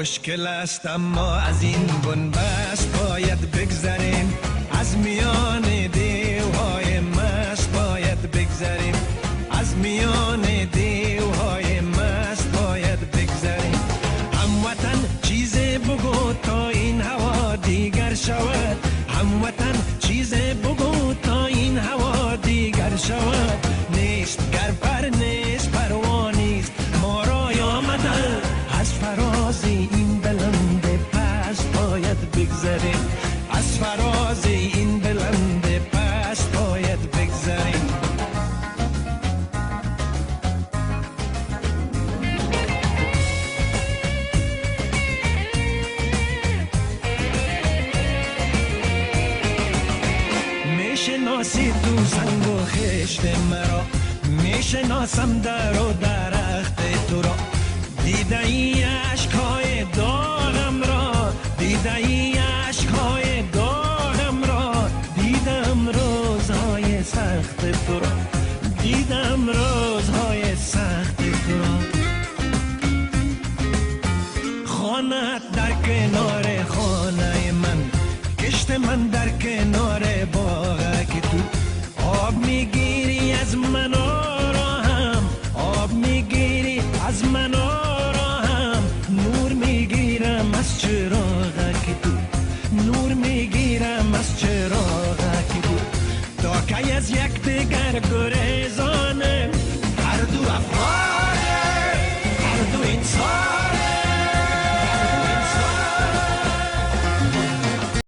مشکل است اما از این بنبست باید بگذریم، از میان دیوهای مست باید بگذریم، از میان دیوهای مست باید بگذریم. هموطن چیز بگو تا این هوا دیگر شود، هموطن چیز بگو تا این هوا دیگر شود. نیست گر پر نیست پروا نیست ما را آمدن، از فراز این بلند پس باید بگذریم، از فراز این بلند پس باید بگذریم. میشناسی تو سنگ و خشت مرا، میشناسم در و درخت تو را، دیده ای اشک‌های داغم را، دیده ای اشک‌های داغم را، دیدم روزهای سخت تو را، دیدم روزهای سخت تو را. خانه‌ات در کنار خانه من، کشت من در کنار باغک تو، آب میگیری از من آراهم، آب میگیری از من آراهم، نور میگیرم از چراغک تو، نور میگیرم از چراغک تو. تا کی از یکدیگر گریزانیم،